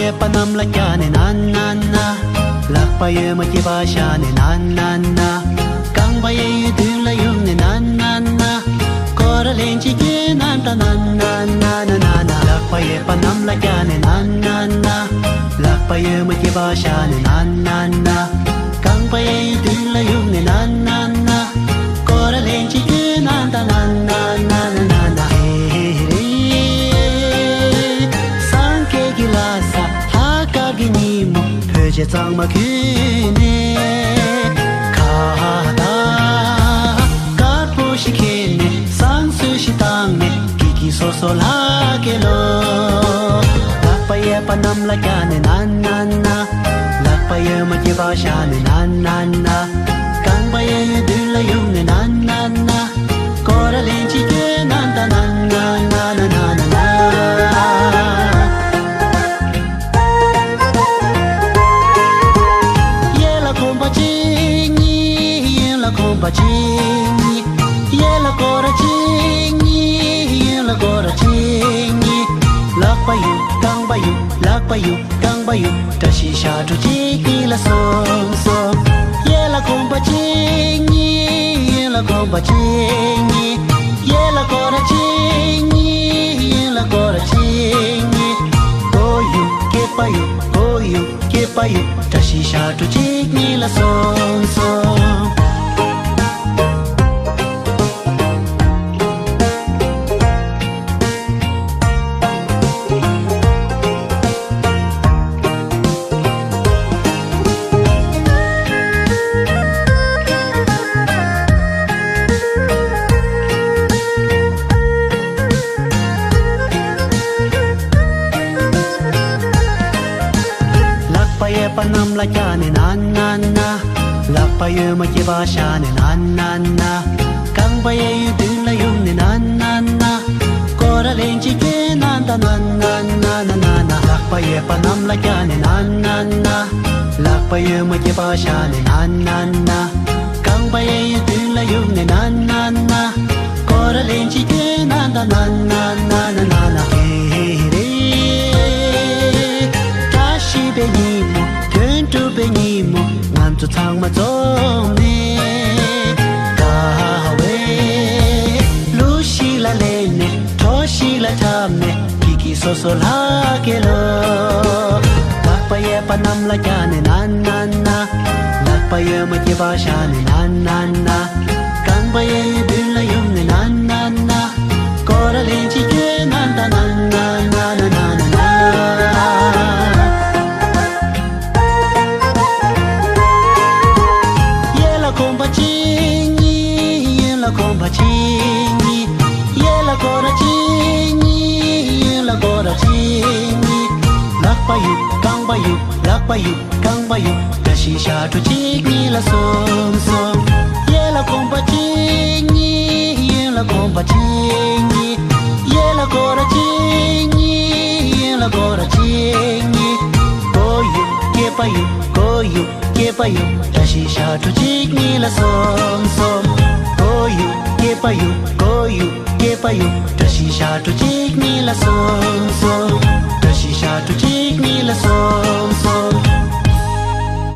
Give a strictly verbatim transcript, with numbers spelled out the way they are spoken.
ཡེ་པ་ནམ་ལ་ཀྱ་ནེ་ན་ན་ན། ལག་པ་ཡོད་མ་སྐྱེས་པ་ཤ་ནེ་ན་ན་ན། རྐང་པ་གཡས་གཡོན་མདུན་ལ་གཡུག་ནེ་ན་ན་ན། སྐོར་ར་ལན་གཅིག་གྱིས་ནན་ཏན་ན་ན་ན་ན་ན་ན། ལག་པ་ཡེ་པ་ནམ་ལ་ཀྱ་ནེ་ན་ན་ན། ལག་པ་ཡོད་མ་སྐྱེས་པ་ཤ་ནེ་ན་ན་ན། རྐང་པ་གཡས་གཡོན་མདུན་ལ་གཡུག་ནེ་ན་ན་ན། སྐོར་ར་ལན་གཅིག་གྱིས་ནན་ཏན་ན་ན་ན་ན་ན། ཧེ་རེ། སངས་རྒྱས་ཀྱི་ལྷ་ས་ལྷ་དཀར་གྱི་ཉིན་མོ། བོད་ཆས་གཙང་མ་གྱོན་ནེ། ཁ་ཏ་དཀར་པོ་ཞིག་ཁྱེར་ནེ། བསང་གསོལ་ཞིག་བཏང་ནེ། སྐྱིད་སྐྱིད་སོ་སོ་ལྷ་སྐྱིད་ལོ། ལག་པ་ཡེ་པ་ནམ་ལ་ཀྱ་ནེ་ན་ན་ན། ལག་པ་ཡོད་མ་སྐྱེས་པ་ཤ་ནེ་ན་ན་ན། རྐང་པ་གཡས་གཡོན་མདུན་ལ་གཡུག་ནེ་ན་ན་ན། སྐོར་ར་ལན་གཅིག་གྱིས་ནན་ཏན་ན་ན་ན་ན་ན་ན། གཡས་ལ་གོམ་པ་གཅིག་གཉིས། གཡོན་ལ་གོམ་པ་གཅིག་གཉིས། གཡས་ལ་སྐོར་ར་གཅིག་གཉིས། གཡོན་ལ་སྐོར་ར་གཅིག་གཉིས། ལག་པ་གཡུག་རྐང་པ་གཡུག་ལག་པ་གཡུག་རྐང་པ་གཡུག་བཀྲ་ཤིས་ཞབས་བྲོ་གཅིག་གཉིས་ལ་སོང་སོང་། གཡས་ལ་གོམ་པ་གཅིག་གཉིས། གཡོན་ལ་གོམ་པ་གཅིག་གཉིས། གཡས་ལ་སྐོར་ར་གཅིག་གཉིས། གཡོན་ལ་སྐོར་ར་གཅིག་གཉིས། སྐོར་གཡུག་སྐྱིད་པ་གཡུག་སྐོར་གཡུག་སྐྱིད་པ་གཡུག་བཀྲ་ཤིས་ཞབས་བྲོ་གཅིག་གཉིས་ལ་སོང་སོང་། ལག་པ་ཡེ་པ་ནམ་ལ་ཀྱ་ནེ་ན་ན་ན། ལག་པ་ཡོད་མ་སྐྱེས་པ་ཤ་ནེ་ན་ན་ན། རྐང་པ་གཡས་གཡོན་མདུན་ལ་གཡུག་ནེ་ན་ན་ན་ན། སྐོར་ར་ལན་གཅིག་གྱིས་ནན་ཏན་ན་ན་ན་ན་ན་ན། ལག་པ་ཡེ་པ་ནམ་ལ་ཀྱ་ནེ་ན་ན་ན། ལག་པ་ཡོད་མ་སྐྱེས་པ་ཤ་ནེ་ན་ན་ན། རྐང་པ་གཡས་གཡོན་མདུན་ལ་གཡུག་ནེ་ན་ན་ན། སྐོར་ར་ལན་གཅིག་གྱིས་ནན་ཏན་ན་ན་ན་ན་ན་ན། ཧེ་རེ། བཀྲ་ཤིས་པའི་ཉིན་མོ། དོན་གྲུབ་པའི་ཉིན་མོ། ང་ཚོ་ཚང་མ་འཛོམས་ནེ། དགའ་བའི་གླུ་ཞིག་ལ་ལེན་ནེ། བྲོ་ཞིག་ལ་འཁྲབ་ནེ། སྐྱིད་སྐྱིད་སོ་སོ་ལྷ་སྐྱིད་ལོ། ལག་པ་ཡེ་པ་ནམ་ལ་ཀྱ་ནེ་ན་ན་ན། ལག་པ་ཡོད་མ་སྐྱེས་པ་ཤ་ནེ་ན་ན་ན། རྐང་པ་གཡས་གཡོན་མདུན་ལ་གཡུག་ནེ་ན་ན་ན། སྐོར་ར་ལན་གཅིག་གྱིས་ནན་ཏན་ན་ན་ན་ན་ན་ན། གཡས་ལ་གོམ་པ་གཅིག་གཉིས། གཡོན་ལ་གོམ་པ་གཅིག་གཉིས། གཡས་ལ་སྐོར་ར་གཅིག་གཉིས། གཡོན་ལ་སྐོར་ར་གཅིག་གཉིས། ལག་པ་གཡུག་རྐང་པ་གཡུག་ལག་པ་གཡུག་རྐང་པ་གཡུག་བཀྲ་ཤིས་ཞབས་བྲོ་གཅིག་གཉིས་ལ་སོང་སོང་། གཡས་ལ་གོམ་པ་གཅིག་གཉིས། གཡོན་ལ་གོམ་པ་གཅིག་གཉིས། གཡས་ལ་སྐོར་ར་གཅིག་གཉིས། གཡོན་ལ་སྐོར་ར་གཅིག་གཉིས། སྐོར་གཡུག་སྐྱིད་པ་གཡུག་སྐོར་གཡུག་སྐྱིད་པ་གཡུག་བཀྲ་ཤིས་ཞབས་བྲོ་གཅིག་གཉིས་ལ་སོང་སོང་། སྐོར་གཡུག་སྐྱིད་པ་གཡུག་སྐོར་གཡུག་སྐྱིད་པ་གཡུག་བཀྲ་ཤིས་ཞབས་བྲོ་གཅིག་གཉིས་ལ་སོང་།